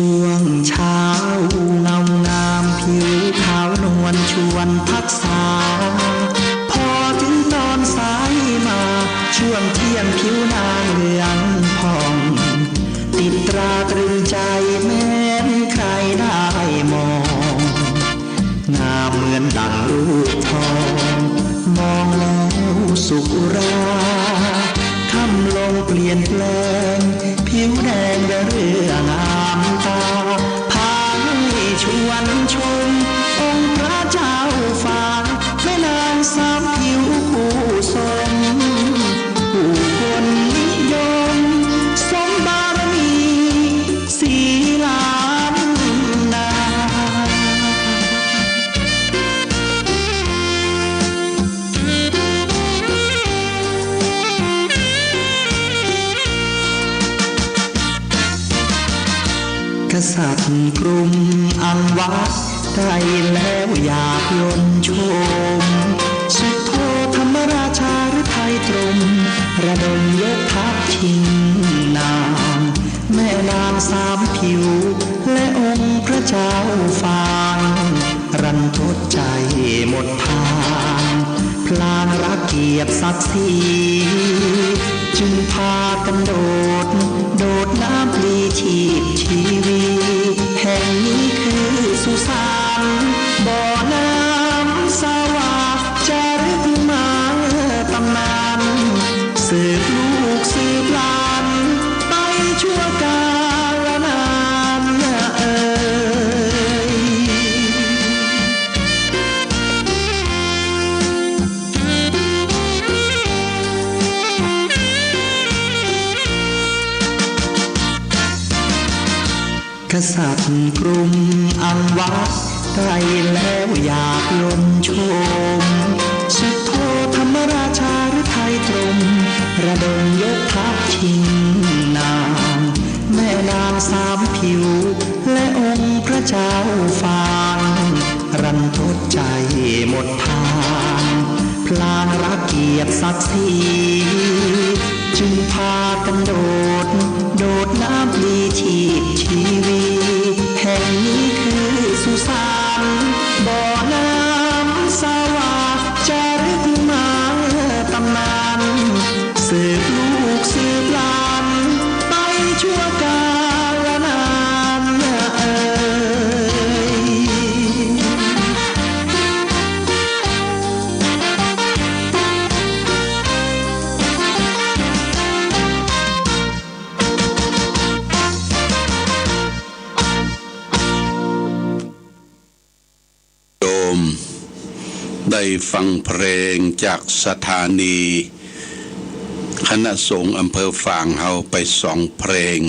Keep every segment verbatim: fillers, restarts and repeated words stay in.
ช่วงเช้าเงางามผิวขาวนวลชวนทักษา พอถึงตอนสายมาช่วงเที่ยงผิวนางเหลืองผ่อง ติดตราตรึงใจแม้นใครได้มอง งามเหมือนดั่งลูกทอง มองแล้วสุขอุรา ค่ำลงเปลี่ยนแปลง ผิวแดงระเรื่องามตา พาให้ชวนชม องค์พระเจ้าฟ้า แม่นางสามผิวผู้ทรง ผู้คนนิยม สมบารมี สีล้านนา กษัตริย์กรุงอังวะ ได้แล้วอยากยนต์ชม สุโธธรรมราชาฤทัยตรม ระดมยกทัพชิงนาง แม่นางสามผิว และองค์พระเจ้าฟาง รันทดใจหมดทาง พลางรักเกียรติศักดิ์ศรี จึงพากันโดด โดดน้ำปลีชีพชีวี แห่งนี้คือสุสาน บ่อน้ำสวา จารึกมาตำนาน สืบลูกสืบหลาน ไปชั่วกาลนานเอ่ย กษัตริย์กรุงอังวะ ได้แล้วอยากยนต์ชม สุโธธรรมราชาฤทัยตรม ระดมยกทัพชิงนาง แม่นางสามผิว และองค์พระเจ้าฟาง รันทดใจหมดทาง พลางรักเกียรติศักดิ์ศรี จึงพากันโดด โดดน้ำปลีชีพชีวี แห่งนี้คือสุสาน บ่อน้ำสวา จารึกมาตำนาน สืบลูกสืบหลาน ไปชั่วกาลนานเอ่ย โยมได้ฟังเพลงจากสถานีคณะสงฆ์อำเภอฝางเฮาไปสองเพลง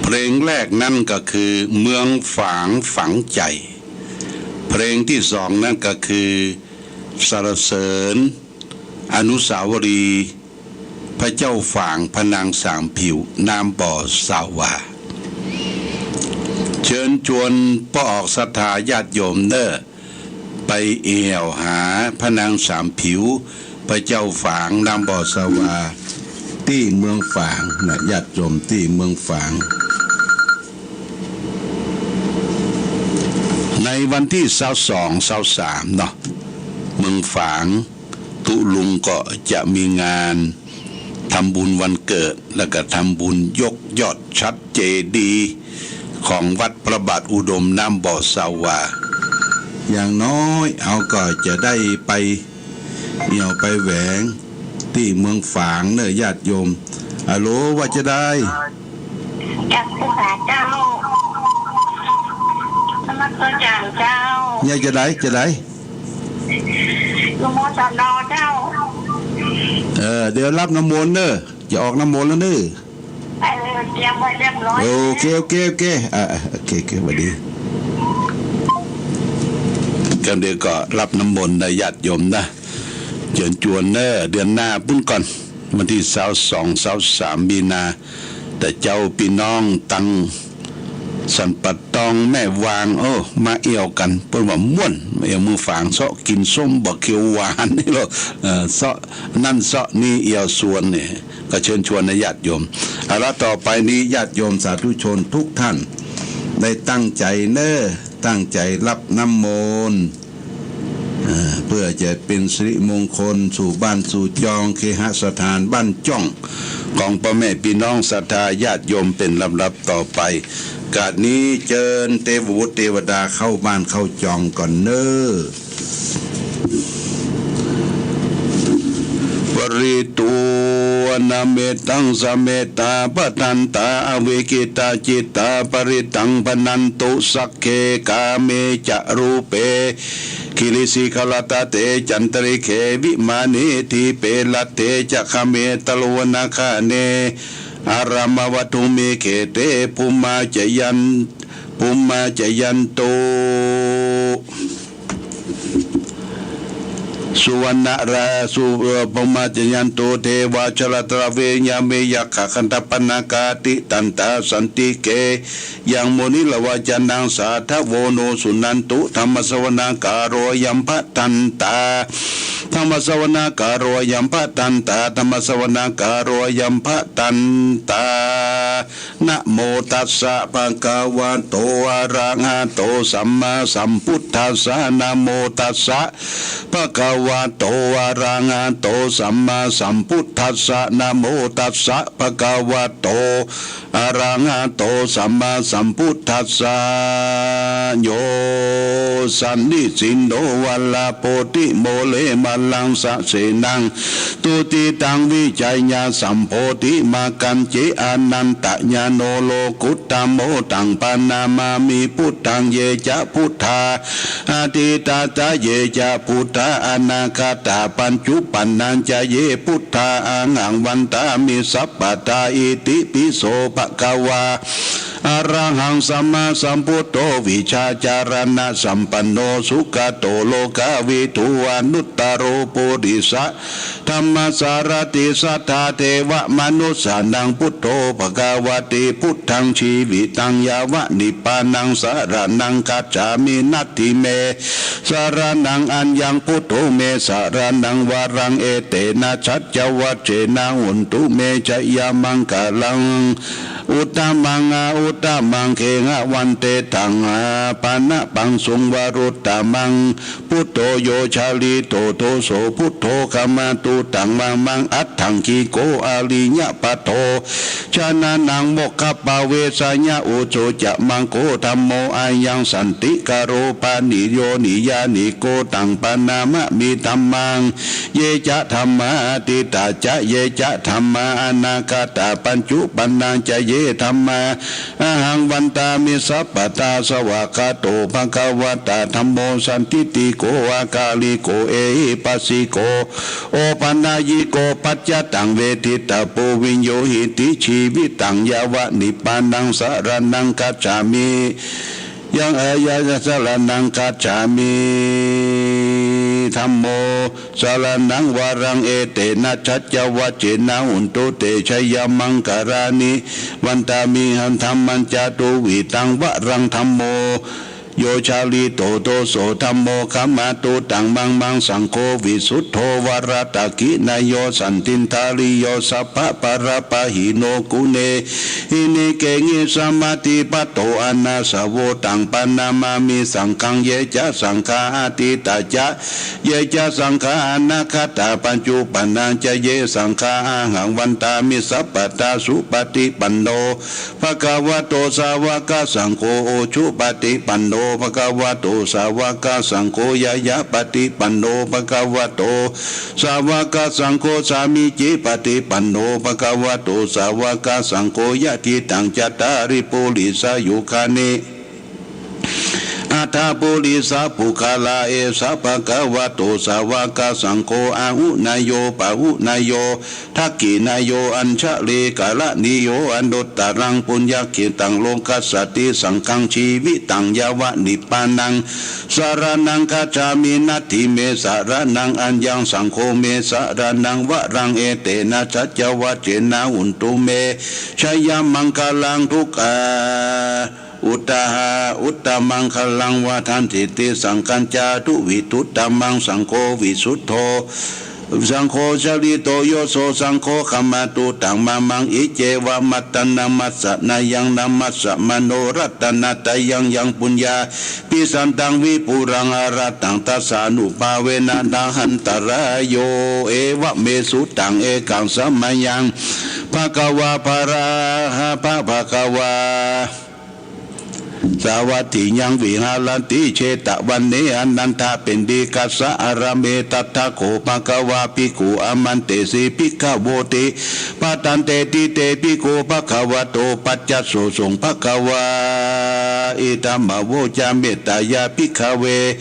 เพลงแรกนั่นก็คือเมืองฝางฝังใจ เพลงที่สองนั่นก็คือสรรเสริญอนุสาวรีย์ พระเจ้าฝางพระนางสามผิวน้ำบ่อสาวา เชิญชวนป้อออกศรัทธาญาติโยมเน้อ ไปแอ่วหาพระนางสามผิว พระเจ้าฝางน้ำบ่อสาวา ตี้เมืองฝางนะ ญาติโยมตี้เมืองฝาง ในวันที่ซาวสอง ซาวสามเนาะ เมืองฝาง ตุ๊ลุงก็จะมีงานทำบุญวันเกิด แล้วก็ทำบุญยกยอดฉัตรเจดีย์ของวัดพระบาทอุดมน้ำบ่อสาวา อย่างน้อยเฮาก็จะได้ไปแอ่วไปแหวงตี้เมืองฝางเน้อญาติโยม อะโหล ว่าจะได้ กราบขอเจ้า นมัสการเจ้า เนี่ยจะได้ จะได้ อยู่ มสน เจ้า เออ เดี๋ยวรับน้ำมนต์เน้อ จะออกน้ำมนต์แล้วเน้อ เออ เตรียมไว้เรียบร้อย โอเค โอเค โอเค อ่า โอเค โอเค สวัสดี กันเดี๋ยวก็รับน้ำมนต์นะญาติโยมนะ เชิญชวนเน้อ เดือนหน้าปุ้นก่อน วันที่ซาวสอง ซาวสาม มีนา แต่เจ้าพี่น้องตัง ສັນປະຕອງ ແມ່ຫວ່າງ ເອີ ມາອຽວກັນ ເພິ່ນວ່າມ່ວນ ມາອຽວມືຝາງ ເຊາະກິນສົ້ມບໍ່ຂຽວຫວານນີ້ໂລດ ເອີ ເຊາະນັ້ນເຊາະນີ້ ອຽວຊວນນີ້ ກໍເຊີນຊວນໃຫ້ຍາດໂຍມ ເອົາລະ ຕໍ່ໄປນີ້ຍາດໂຍມສາທຸຊົນທຸກທ່ານ ໄດ້ຕັ້ງໃຈເນີ ຕັ້ງໃຈຮັບນ້ຳມົນ ເອີ ເພື່ອຈະເປັນສິລິມົງຄົນສູ່ບ້ານສູ່ຈອງ ເຄຫະສະຖານບ້ານຈອງ ຂອງພໍ່ແມ່ພີ່ນ້ອງສັດທາຍາດໂຍມເປັນລຳດັບຕໍ່ໄປ ກາດນີ້ເຈີນເທວະບຸດເທວະດາເຂົ້າບ້ານເຂົ້າຈອງກ່ອນເນີ. Pharitvāna mettaṃ samettā bhadantā avikkhittacittā parittaṃ bhaṇantu sagge kāme ca rūpe girisikharataṭe cantalikkhe vimāne dīpe raṭṭhe ca gāme taruvanagahane arāmavaṭṭhumi khette bhummā cayan bhummā cayanto suvaṇṇarā su bhummā cayanto devā jalathalavisame yakkhagandhabbanāgā tiṭṭhantā santike yaṃ munivaravacanaṃ sādhavo no suṇantu. Dhammassavanakālo ayam bhadantā. Dhammassavanakālo ayam bhadantā. Dhammassavanakālo ayam bhadantā. Namo tassa bhagavato arahato sammāsambuddhassa. Namo tassa bhagavato arahato sammāsambuddhassa. Namo tassa bhagavato arahato sammāsambuddhassa. Yo sannisinno varabodhimūle māraṃ sasenaṃ tuditaṃ vijeyya sambodhimaggañce anantañāṇo lokuttamo taṃ paṇamāmi buddhaṃ. Ye ca buddhā atītā ca ye ca buddhā anāgatā paccuppannā ca ye buddhā ahaṃ vandāmi sabbadā. Itipi so bhagavā arahaṃ sammāsambuddho vijjācaraṇasampanno sugato lokavidū anuttaro purisadammasārathi satthā devamanussānaṃ buddho bhagavāti. Buddhaṃ jīvitaṃ yāva nibbānaṃ saraṇaṃ gacchāmi. Natthi me saraṇaṃ aññaṃ buddho me saraṇaṃ varaṃ etena saccavajjena hotu me jayamaṅgalaṃ. Uttamaṃ a uttamaṃ gehavantetthaṃ a pana paṃsuṃ varuttamaṃ. Buddho yo jalito doso buddho khamatu taṃ mamaṃ. Aṭṭhaṅgiko ariyapatho janānaṃ mokkhappavesāya ujū ca maggo dhammo ayaṃ santikaro paṇīyo niyyāniko taṃ paṇamāmi dhammaṃ. Ye ca dhammā atītā ca ye ca dhammā anāgatā paccuppannā ca ye dhammā ahaṃ vandāmi sabbadā. Svākkhāto bhagavatā dhammo sandiṭṭhiko akāliko ehipassiko opanayiko paccattaṃ veditabbo viññūhīti. Jīvitaṃ yāva nibbānaṃ saraṇaṃ gacchāmi. Yaṃ ayasaraṇaṃ gacchāmi dhammo saraṇaṃ varaṃ etena saccavajjena hotu te jayamaṅgalāni. Vandāmiham dhammañca duvidhaṃ varaṃ dhammo yo jalito doso dhammo khamatu taṃ mamaṃ. Saṅgho visuddho varadakkhiṇeyyo santindriyo sabbapāṇabhāsino guṇehi nekehi samādhipatto anāsavo taṃ paṇamāmi saṅghaṃ. Ye ca saṅghā atītā ca ye ca saṅghā anāgatā paccuppannā ca ye saṅghā ahaṃ vandāmi sabbadā. Supaṭipanno bhagavato sāvakasaṅgho ujupaṭipanno bhagavato sāvakasaṅgho ñāyapaṭipanno bhagavato sāvakasaṅgho sāmīcipaṭipanno bhagavato sāvakasaṅgho yadidaṃ cattāri purisayugāni aṭṭha purisapuggalā esa bhagavato sāvakasaṅgho āhuneyyo pāhuneyyo dakkhiṇeyyo añjalikaraṇīyo anuttaraṃ puññakkhettaṃ lokassāti. Saṅghaṃ jīvitaṃ yāva nibbānaṃ saraṇaṃ gacchāmi. Natthi me saraṇaṃ aññaṃ saṅgho me saraṇaṃ varaṃ etena saccavajjena hotu me jayamaṅgalaṃ. Dukkhā uttaha uttamaṅgalaṃ vadantīti saṅghañca duvidhuttamaṃ. Saṅgho visuddho saṅgho jalito yoso saṅgho khamatu taṃ mamaṃ. Iccevamattanamassa nayaṃ namassamāno ratanattayaṃ yaṃ puññā pisantaṃ vipulaṃ arattaṃ tassanubhāvena nāntarāyo. Evamme sutaṃ ekaṃ samayaṃ bhagavā bharahapa bhagavā sāvatthiyaṃ viharati jetavane anandapiṇḍikassa ārāme. Tatra kho bhagavā bhikkhū āmantesi bhikkhavoti. Bhadanteti te bhikkhū bhagavato paccassosuṃ. Bhagavā idamavoca. Mettāya bhikkhave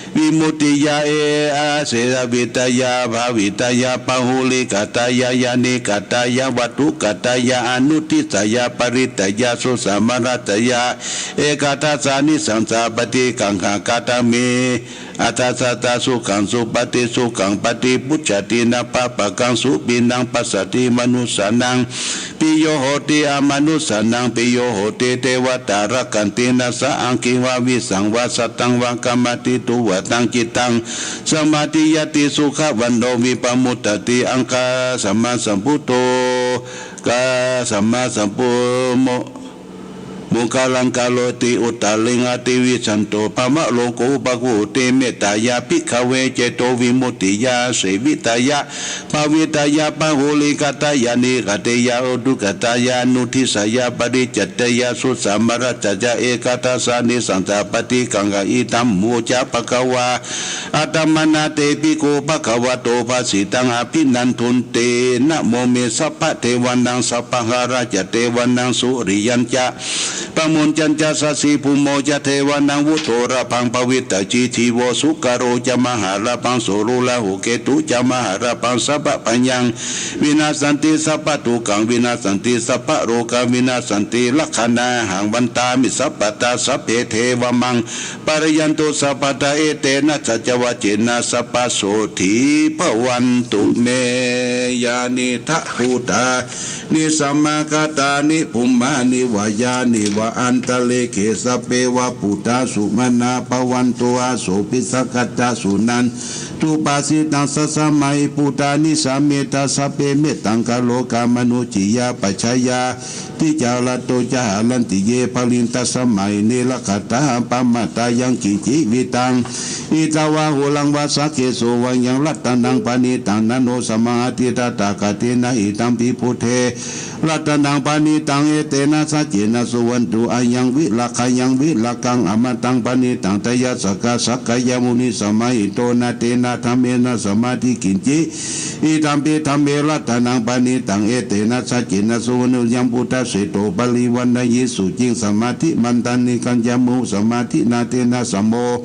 vimuttiyā e asesavittayā bhāvitāya bahulīkatāya yānīkatāya vatthukatāya anudisāya parittayya susamāraddhāya ekādasānisaṃsā paṭiggaṇhakātāme. Attasattā sukhaṃ supati, sukhaṃ paṭibujjhati, na pāpakaṃ supinaṃ passati, manussānaṃ piyo hoti, amanussānaṃ piyo hoti, devatā rakkhanti, nāssa aggi vā visaṃ vā satthaṃ vā kamati, tuvaṭaṃ cittaṃ samādhiyati, sukhavanto vipamuccati. Āga sammāsambuddho, āga sammāsambuddho, moggallāni karoti, uttariṃ ativijaṃ so brahmalokūpago hoti. Mettāya bhikkhave cetovimuttiyā āsevitāya bhāvitāya bahulīkatāya yānīkatāya vatthukatāya anudisāya parittayāya susamāraddhāya ekādasānisaṃsā paṭiggaṇhāya idamavoca. Bhagavā attamanā te bhikkhū bhagavato bhāsitaṃ abhinandunti. Namo me sabbadevānaṃ sabbahārāya devānaṃ suriyañca pamuñcañca sasibhūmo ca devānaṃ vuttulābhaṃ pavittajītivo sukarā ca mahālābhaṃ sūlurāhu ketu ca mahālābhaṃ sabbabhayaṃ vinassanti sabbadukkhaṃ vinassanti sabbarogā vinassanti. Rakkhaṇāhaṃ bandhāmi sabbadā sabbe devā maṃ pālayantu sabbadā. Etena saccavajjena sabbasotthī bhavantu me. Yānīdha bhūtāni samāgatāni bhummāni vā yāni va antalikkhe sabbeva bhūtā sumanā bhavantu. Asopi sakkacca suṇantu bhāsitaṃ. Tasmā hi bhūtā nisāmetha sabbe mettaṃ karotha mānusiyā pajāya. Te ca atto ca haranti ye baliṃ tasmā hi ne rakkhatha appamattā. Yaṃ kiñci vittaṃ idha vā huraṃ vā saggesu vā yaṃ ratanaṃ paṇītaṃ na no samaṃ atthi tathāgatena idampi buddhe ratanaṃ paṇītaṃ etena saccena suvatthi. Ayaṃ virāgayaṃ virāgaṃ amataṃ paṇītaṃ tayajjhakā sakyamunī samāhito na tena dhammena samatthi kiñci idampi dhamme ratanaṃ paṇītaṃ etena saccena suvatthi. Yaṃ buddhaseṭṭho parivaṇṇayī suciṃ samādhimānanikaññamū samādhinā tena samo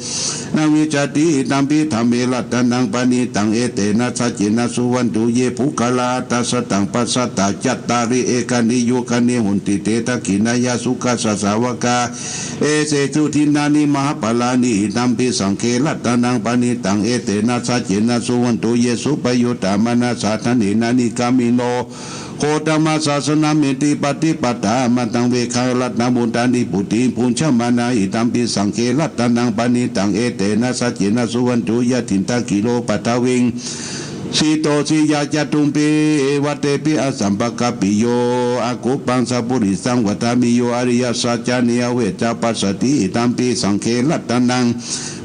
na vijjati idampi dhamme ratanaṃ paṇītaṃ etena saccena suvatthi. Ye puggalā aṭṭha sataṃ pasatthā cattāri ekanī yugāni honti te dakkhiṇeyyā sukhassa sāvakā etesu dinnāni mahapphalāni idampi saṅghe ratanaṃ paṇītaṃ etena saccena suvatthi. Ye suppayuttā manasā daḷhena nikkāmino gotamasāsanameti pattipattā amataṃ vegayha ratanaṃ vuḍḍhāni vuḍḍhī bhuñjamānā idampi saṅghe ratanaṃ paṇītaṃ etena saccena suvatthi. Yathindakhīlo paṭhaviṃ sito siyā catubbhi vātepi asampakampiyo akuppaṃ sapurisaṃ vadāmi yo ariyasaccāni avecca passati idampi saṅghe ratanaṃ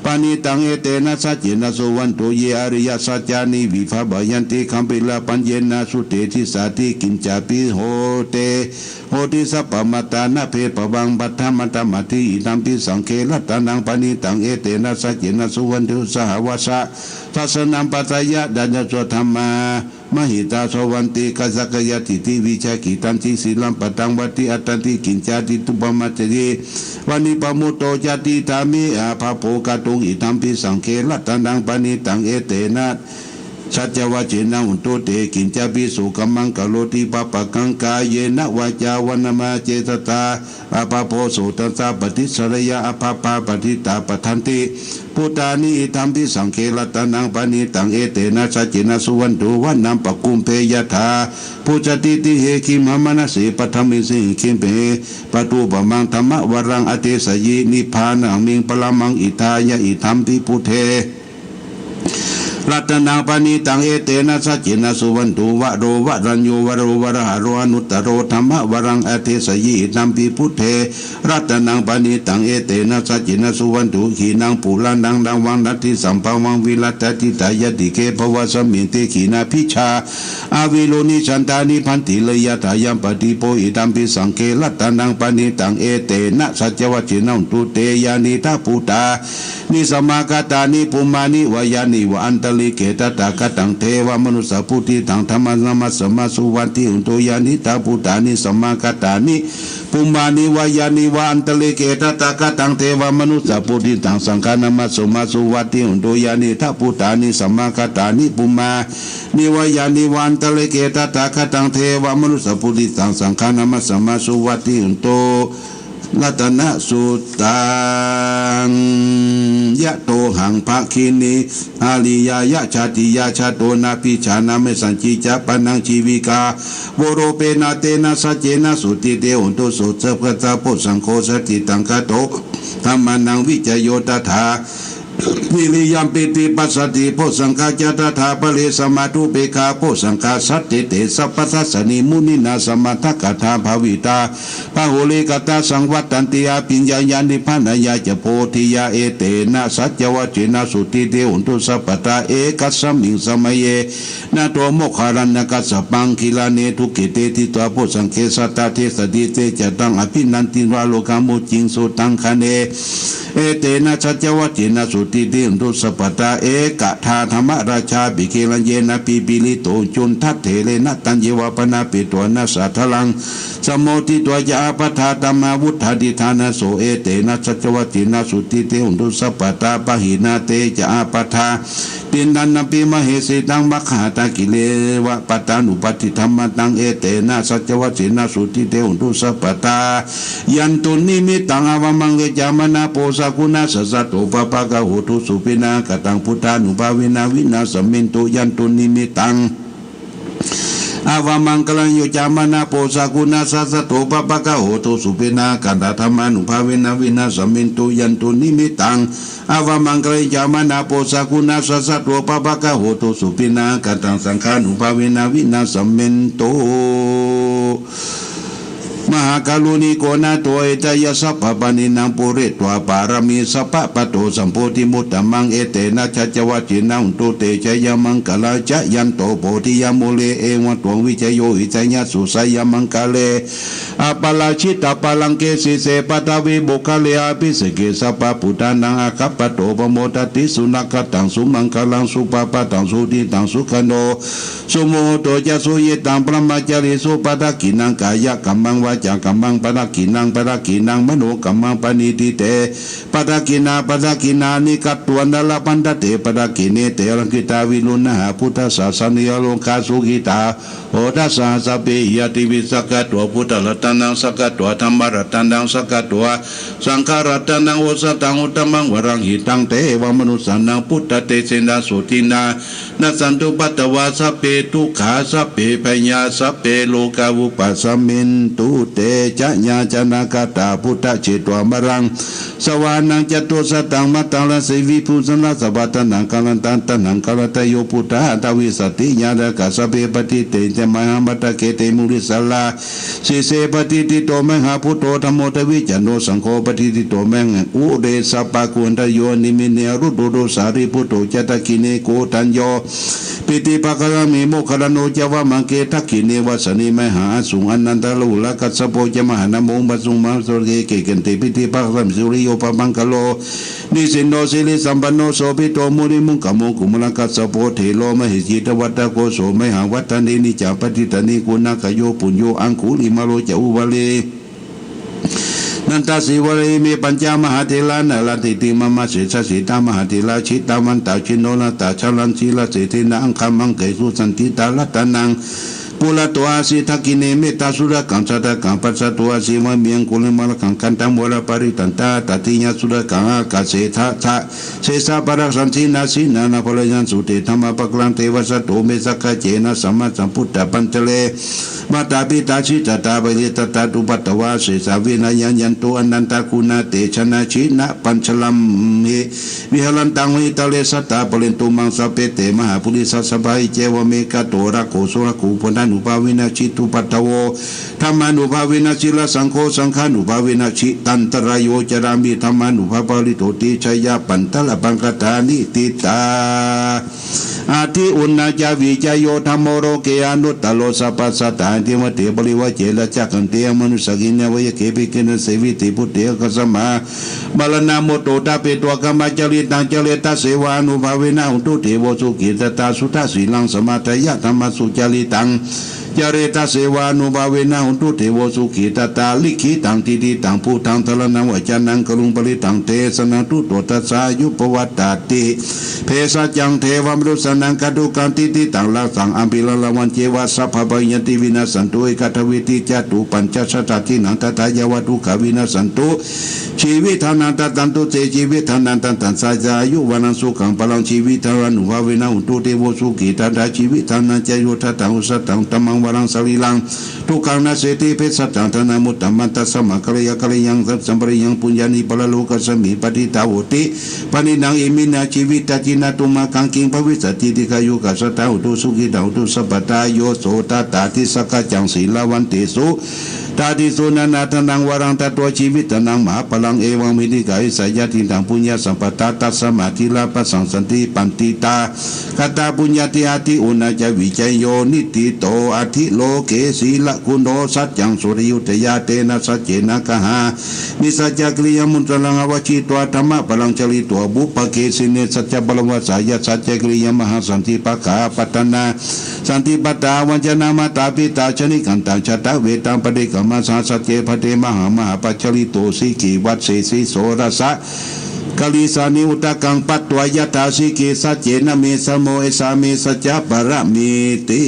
paṇītaṃ etena saccena suvatthi. Ye ariyasaccāni vibhāvayanti gambhīrapaññena suttehi diṭṭhā sati kiñcāpi hote hoti sabbamatā na bhedabhaṃ patthamattamāti idampi saṅghe ratanaṃ paṇītaṃ etena saccena suvatthi. Usāvāsa dassanaṃ pāṭiyañca yo dhammā mahitā sabbāvanti kaccayati ṭhitiyā cittaṃ sīlaṃ paṭhaṃ vadhi attanti kiñcāpi dukkhamajjhati vāni pamuddo cāti dāme abhabbo kātuṃ idampi saṅghe ratanaṃ paṇītaṃ etena saccavajjena hontu te. Kiñcāpi so kammaṃ karoti pāpakaṃ kāyena vācāya va cetasā, pāpaggaho tassa paṭisarayā, pāpā pāpitā padanti bhūtāni. Idampi saṅghe ratanaṃ paṇītaṃ, etena saccena suvatthi vanaṃ pakumbhe yathā. Bhusaṭṭhitihe khīṇamanase paṭhamasmiṃ khīṇe paṭhupamaṃ dhammavaraṃ adesayi, nibbānagāmiṃ paramaṃ hitāya. Idampi buddhe ratanaṃ paṇītaṃ, etena saccena suvatthi varo varaññū varo varāharo anuttaro dhammavaraṃ adesayi. Idampi buddhe ratanaṃ paṇītaṃ, etena saccena suvatthi khīṇaṃ purāṇaṃ navaṃ natthi sambhavaṃ, virattacittāyatike bhavasmiṃ te khīṇabījā avirūḷhichandā nibbanti riyathayaṃ padīpo. Idampi saṅghe ratanaṃ paṇītaṃ, etena saccavajjena hontu te. Yānīdha bhūtāni samāgatāni bhummāni vā yāni va antalikkhe, tathāgataṃ devamanussapūjitaṃ, dhammaṃ namassāma suvatthi hotu. Yānīdha bhūtāni samāgatāni bhummāni vā yāni va antalikkhe, tathāgataṃ devamanussapūjitaṃ, saṅghaṃ namassāma suvatthi hotu. Yānīdha bhūtāni samāgatāni bhummāni vā yāni va antalikkhe, tathāgataṃ devamanussapūjitaṃ, saṅghaṃ namassāma suvatthi hotu. Ratanasuttaṃ. Yatohaṃ bhagini ariyāya jātiyā jāto, nābhijānāmi sañcicca pāṇaṃ jīvitā voropena. Tena saccena sotthi te hotu, sabbadā. Bojjhaṅgo satthittaṃ kāto dhammānaṃ vicayo tathā, viriyampīti passaddhi bojjhaṅgā ca tathāpare, samādhupekkhabojjhaṅgā sattete sabbadassanī, muninā sammadakkhātā bhāvitā bahulīkatā, saṃvattanti abhiññāya nibbānāya ca bodhiyā. Etena saccavajjena sotthi te hotu sabbadā. Ekasmiṃ samaye nātho moggallāna kassapaṃ, gilāne dukkhite ṭhitā bojjhaṅge satta desayi, te ca taṃ abhinanditvā rogā mucciṃsu taṅkhaṇe. Etena saccavajjena sotthi te hotu sabbadā. Ekadā dhammarājāpi gelaññenābhipīḷito, cundattherena taññeva bhaṇāpetvāna sādaraṃ, sammoditvā ca ābādhā tamhā vuṭṭhāti ṭhānaso. Etena saccavajjena sotthi te hotu sabbadā. Pahīnā te ca ābādhā tiṇṇannampi mahesinaṃ, maggāhatakilesāva pattānuppattidhammataṃ. Etena saccavajjena sotthi te hotu sabbadā. Yandunnimittaṃ avamaṅgalañca, mārapo sakuṇassa saddo, pāpaggaho dussupinaṃ akantaṃ, buddhānubhāvena vināsamentu. Yandunnimittaṃ avamaṅgalañca, mārapo sakuṇassa saddo, pāpaggaho dussupinaṃ akantaṃ, dhammānubhāvena vināsamentu. Yandunnimittaṃ avamaṅgalañca, mārapo sakuṇassa saddo, pāpaggaho dussupinaṃ akantaṃ, saṅghānubhāvena vināsamentu. Mahākāruṇiko nātho hitāya sabbapāṇinaṃ, pūretvā pāramī sabbā patto sambodhimuttamaṃ. Etena saccavajjena hotu te jayamaṅgalañca. Jayanto bodhiyā mūle, evaṃ tvaṃ vijayo hohi, jayassu jayamaṅgale, aparājitapallaṅke, sīse paṭhavipokkhare, abhiseke sabbabuddhānaṃ, aggappatto pamodati. Sunakkhattaṃ sumaṅgalaṃ, supabhātaṃ suhuṭṭhitaṃ, sukhaṇo sumuhutto ca, suyiṭṭhaṃ brahmacārisu. Padakkhiṇaṃ kāyakammaṃ, vācākammaṃ padakkhiṇaṃ, padakkhiṇaṃ manokammaṃ, paṇidhī te padakkhiṇā. Padakkhiṇāni katvāna, labhantatthe padakkhiṇe. Te anuggirāhitā viruḷhā, buddhasāsane arogā, sukhitā hotha saha sabbehi ñātibhi. Sakkatvā buddharatanaṃ, sakkatvā dhammaratanaṃ, sakkatvā saṅgharatanaṃ, osathaṃ uttamaṃ varaṃ, hitaṃ devamanussānaṃ, buddhatejena sotthinā nassantupaddavā, sabbe dukkhā sabbe bhayā, sabbe rogā vūpasamentu te. Jayāsanāgatā buddhā, jetvā māraṃ savāhanaṃ, catusaccāgaṃ patthaṃ sīviṃ, bhūsaraṃ sabbadhanaṃ, gandhaṃva taṇhaṅkaritayo buddhā, aṭṭhavīsati ñātakā, sabbe patiṭṭhitā mayhaṃ, matthake te munissarā. Sīse patiṭṭhito mayhaṃ, buddho dhammo dvilocane, saṅgho patiṭṭhito mayhaṃ, ure sabbaguṇākaro. Niyānike anuruddho, sārīputto ca dakkhiṇe, koṇḍañño piṭṭhibhāgasmiṃ, moggallāno ca vāmake. Dakkhiṇe vāsane mayhaṃ, āsuṃ ānandarāhulā, kassapo ca mahānāmo, ubhāsuṃ mahāsamakkhāti. Ketvā kile gate, paṭhaviṃ suriyo pabhaṅkaro, nisinno sirisampanno, sobhito munipuṅgavo. Kumārakassapo thero, mahesī cittavādako, so mayhaṃ vadane niccaṃ, patiṭṭhāni guṇākaro. Puṇṇo aṅgulimālo ca, ūpare Nanda Sīvalī ime pañca mahātherā, naḷāgiriṃ mama sesāsītā, mahātherā jitavanto jinorasā, jalantī rasettena aṅgamaṅgesu saṇṭhitā. Ratanaṃ purato āsi dakkhiṇe mettasuttakaṃ, dhajaggaṃ pacchato āsi vāme aṅgulimālakaṃ. Khandhamoraparittañca tadīhaṃ suttakaṃ, ākāse sesā pākārasaṇṭhī, nakkhattaṃ sūnakkhattaṃ pahitaṃ. Sutedhammapākāraṃ devasūto me, sakkacce evaṃ samāyaṃ buddhapañjare. Mātā pitā jiññā dātā pajāya ca, puttadārassa puttadārassa, sesā vinayaṃ yantu, anantaguṇatejena jinapañjaramhi. Viharantaṃ viharāma ārame, sadā pālentu maṃ sabbe, te mahāpurisāsabhā. Iccevamanto rāhubhaddamūlī, rāhubhaddānubhāvena jitupaddavo, dhammānubhāvena jitasaṅgho, saṅghānubhāvena jitantarāyo. Carāmi dhammānubhāvapālito, tiṇṇannāni pañcamattesu ṭhitā. Atthi uṇhissaṃ ca vijayo, dhammo loke anuttaro. Sabbasattaṃ adhigameyya, mārā murari parivaṇṇayuṃ, rājaguṃ kulesu janesu, manussā hine hine vinaye, pāpimehi santike bhūte, asammā maraṇā mutto ṭhapetvā, brahmacāritaṃ care, tasmā devamanussānubhāvena, hotu devo sukhitattā. Suddhasīlaṃ samādāya, dhammaṃ sucaritaṃ care, tasmā devamanussānubhāvena, hotu devo sukhitattā. Likkhitaṃ cintitaṃ buddhaṃ, dhāraṇaṃ vācanaṃ garuṃ, parittaṃ desanaṃ suṇotu tassa, āyupavuḍḍhati. Bhesajjaṃ devamanussānaṃ, gātukaṃ cintitaṃ ārasaṃ, abhilaషññaṃ ceva sabbapāṇinaṃ, vinassatu āyasmanto, ekaṃ dvādesi catū pañca, sattacīnaṃ tathāgataṃ, yāva dukkhā vinassantu jīvitadaṃ. Taṃ taṃ tu te jīvitadaṃ, taṃ taṃ sassa āyu vaṇṇaṃ sukhaṃ balaṃ, jīvitadānubhāvena, hotu devo sukhitattā. Jīvitadaṃ ca yo dassataṃ, osathaṃ dhammaṃ varaṃ sarīraṃ, dukkhaṃ nasseti. Bhesajjaṃ dānamuttamaṃ, tasmā kataṃ kataṃ, kāruññaṃ sampayuttā, puññāni paralokasmiṃ patiṭṭhā hoti. Pāṇinaṃ iminā jīvitā, cintayituṃ mā kaṃ, kiṃ bhavissati dīghāyukā, sadā hontu sukhitā, hontu sabbadā. Yo so tathāgataṃ sakkaccaṃ, sīlavantesu jātīsu, nānādānaṃ varaṃ datvā, jīvitadaṃ mahapphalaṃ, evaṃ vidhikā esa ñātidhaṃ, puññasampadaṃ tasmā dīvānaṃ pasaṃ, santi paṇḍitā katā puññatthi. Atthi uṇhissaṃ ca vijayo, niṭṭhito atthi loke, sīlaguṇo saccaṃ sotthi viññūhīti, yā tena saccena kāhāmi, saccakiriyamanussaraṃ, āvajjitvā dhammabalaṃ, calitvā pubbe sīse, saccabalamāpannā saccakiriyamanussaraṃ, santi pākkhā apattanā, santi pattā avañcanā, mātā pitā ca nikkhantā, jātaveda paṭikkama, saha sacce pete mahā mahā, pañcasīlito sikkhivasesi, soḷasa karīsāni udakaṃ patvā, yathā sikkhī saccena me samo, esā me saccaparametti.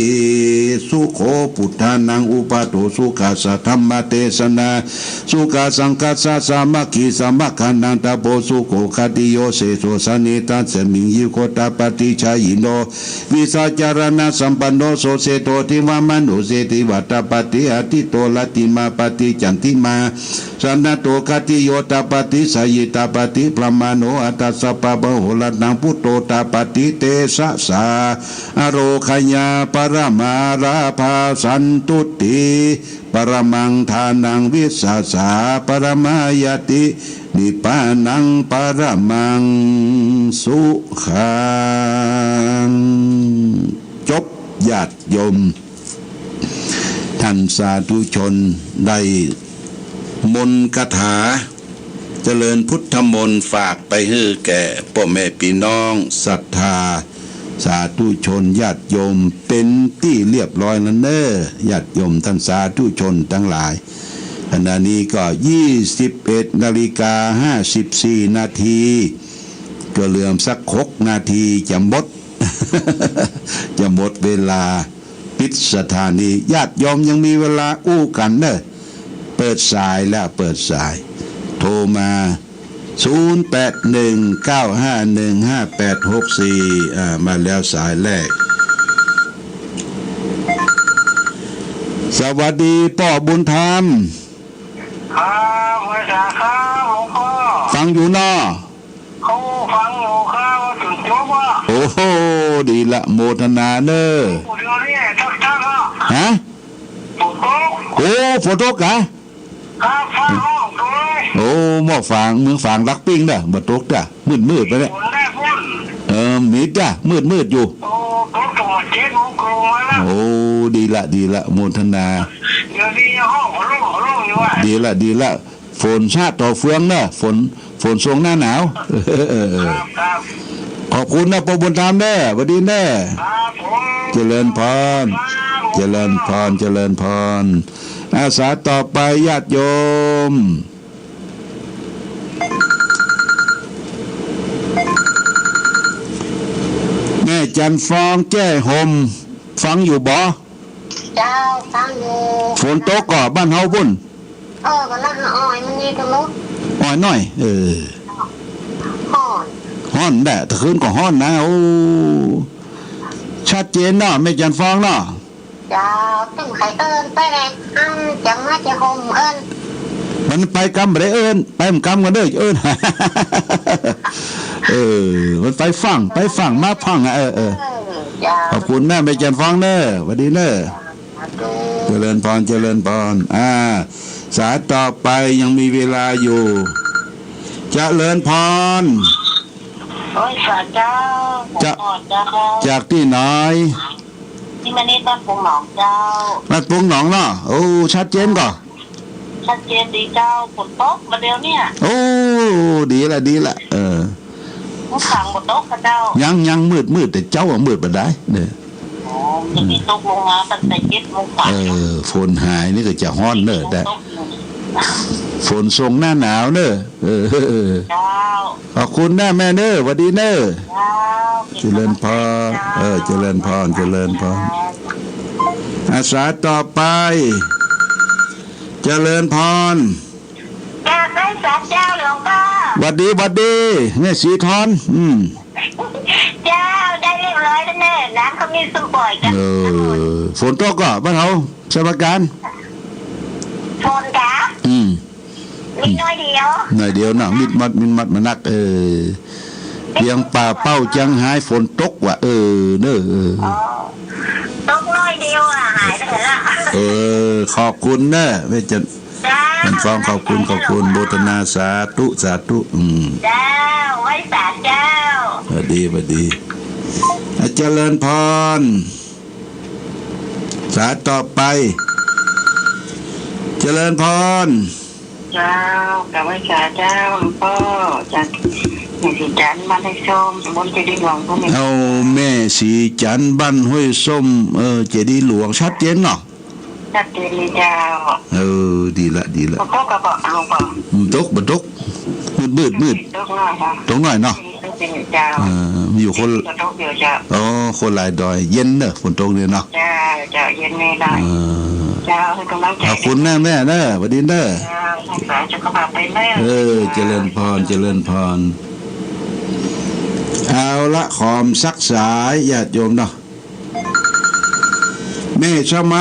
Sukho buddhānaṃ uppādo, sukhā saddhammadesanā, sukhā saṅghassa sāmaggī, samaggānaṃ tapo sukho. Khattiyo seso saṇṭhi, tasmiṃ nigro tapati jhāyino, vijjācaraṇasampanno, so seṭṭho divaṃ manussehi vadapati, athito rattimābhāti candimā sannaddho. Khattiyo tapati jhāyī tapati brāhmaṇo, atha sabbamahorattiṃ buddho tapati tejasā, ārogyaparamā lābhā, santuṭṭhi paramaṃ dhanaṃ, vissāsaparamā ñāti, nibbānaṃ paramaṃ sukhaṃ. จบ ญาติโยม ท่านสาธุชนได้มนต์คาถา เจริญพุทธมนต์ ฝากไปหื้อแก่พ่อแม่พี่น้องศรัทธาสาธุชนญาติโยมเป็นที่เรียบร้อยแล้วเน้อ ญาติโยมท่านสาธุชนทั้งหลาย ขณะนี้ก็ ยี่สิบเอ็ดนาฬิกาห้าสิบสี่นาที ก็เหลือสักหกนาทีจะหมด จะหมดเวลา ปิดสถานี ญาติโยมยังมีเวลาอู้กันเนอะ เปิดสายแล้ว เปิดสาย โทรมา ศูนย์แปดหนึ่งเก้าห้าหนึ่งห้าแปดหกสี่ อ่า มาแล้วสายแรก สวัสดีป้อบุญธรรม ครับ ไหว้สาครับ หลวงพ่อ ฟังอยู่เนาะ เขาฟังอยู่ครับ ว่าถึงจบว่า โอ้โห ดีละ โมทนาเนอะ โอ้ เดี๋ยวนี้ทักทักอ่ะ ฮะ ฝนตก โอ้ ฝนตกกะ ครับ ฟ้าร้องเลย โอ้ หม้อฝาง เมืองฝางลักปิ้งเด้อ บ่ตกเด้อ มืดๆ ไปแล้ว ฝนได้ฝน เออ มีจ้ะ มืดๆ อยู่ โอ้ ตกตั้งแต่เจ็ดโมงครึ่งมาแล้ว โอ้ ดีละ ดีละ โมทนา เดี๋ยวนี้ยังห้องเขาลงเขาลงอยู่ว่ะ ดีละ ดีละ ฝนชาติต่อเฟืองเนอะ ฝน ฝนช่วงหน้าหนาว เออ ครับ ครับ ขอบคุณนะป้อบุญธรรมเนอะ สวัสดีเนอะ ครับผม เจริญพร ครับ เจริญพร เจริญพร อาสาต่อไปญาติโยม จันทร์ฟองแจ้ห่ม ฟังอยู่บ่ เจ้า ฟังอยู่ ฝนตกก่อบ้านเฮาบุ่น เออ ก็ละหาอ้อยมันนี่ก็ลุก อ้อยน้อย เออ ฮ้อน ฮ้อนแหละ แต่คืนก็ฮ้อนนะ โอ้ ชัดเจนเนาะ แม่จันทร์ฟองเนาะ เจ้า ตึงไข่เอิ้นไปเลย อ้ำ จังมาจะห่มเอิ้น มันไปกำบ่ได้เอิ้น ไปมันกำกันเด้อ เอิ้น เออ มันไปฟัง ไปฟังมาฟังอ่ะ เออ เออ เออ เจ้า ขอบคุณนะ แม่จันทร์ฟองเด้อ หวัดดีเด้อ สาธุ เจริญพร เจริญพร อ่า สายต่อไปยังมีเวลาอยู่ เจริญพร โอ้ย สาเจ้า จะ ขอเจ้า จากที่ไหน นี่มานี่บ้านปงหนองเจ้า บ้านปงหนองเนาะ โอ้ ชัดเจนก่อ ชัดเจนดีเจ้า ฝนตกมาเดียวเนี่ย โอ้ ดีละ ดีละ เออ มันขังบ่ตกกับเจ้า ยัง ยังมืดมืด แต่เจ้าอะมืดบ่ได้เด้อ โอ้ มันจะมีตกลงมาตั้งแต่เจ็ดโมงกว่า เออ ฝนหายนี่ก็จะฮ้อนเนอะ แต่ ตกอยู่ ฝนส่งหน้าหนาวเนอะ เออ เจ้า ขอบคุณนะแม่เนอะ หวัดดีเนอะ เจ้า เจริญพร เออ เจริญพร เจริญพร อาสาต่อไป เจริญพร กราบไหว้สาเจ้าหลวงพ่อ หวัดดี หวัดดี แม่สีทอน อืม เจ้า ได้เรียบร้อยแล้วเนอะ น้ำเขามีสมปล่อยกัน เออ ฝนตกก่อบ้านเฮา สมุทรปราการ ฝนกะ อืม มีน้อยเดียว น้อยเดียวนะ มิดมัด มิดมัดมานัก เออ เวียงป่าเป้าเจียงฮายฝนตกว่ะ เออ เนอะ เออ อ๋อ ตกน้อยเดียวอ่ะ หายไปแล้ว เออ ขอบคุณเนอะ แม่จันทร์ เจ้า จันทร์ฟอง ขอบคุณ ขอบคุณ โมทนา สาธุ สาธุ อืม เจ้า ไหว้สาเจ้า หวัดดี หวัดดี อ่ะ เจริญพร สายต่อไป เจริญพร เจ้า กราบไหว้สาเจ้า หลวงพ่อ จากแม่สีจันทร์บ้านห้วยส้ม ตำบลเจดีย์หลวง ผู้มี เอาแม่สีจันทร์บ้านห้วยส้ม เออ เจดีย์หลวง ชัดเจนเนาะ ชัดเจนเลยเจ้า เออ ดีละ ดีละ บ่ตกกะบ่ หลวงพ่อ บ่ตก บ่ตก มืด มืด มืด ตกหน่อยค่ะ ตกหน่อยเนาะ เจ้า เออ มีอยู่คน บ่ตกเดียวเจ้า อ๋อ คนหลายดอย เย็นเนอะ ฝนตกเนี่ยเนาะ เจ้า เจ้า เย็นแน่นอน เออ เจ้า ให้กำลังใจ ขอบคุณแม่ แม่เนอะ หวัดดีเนอะ เจ้า รักษาสุขภาพไปเนอะ เออ เจริญพร เจริญพร เอาละ ขอมสักสาย ญาติโยมเนาะ แม่ชะมา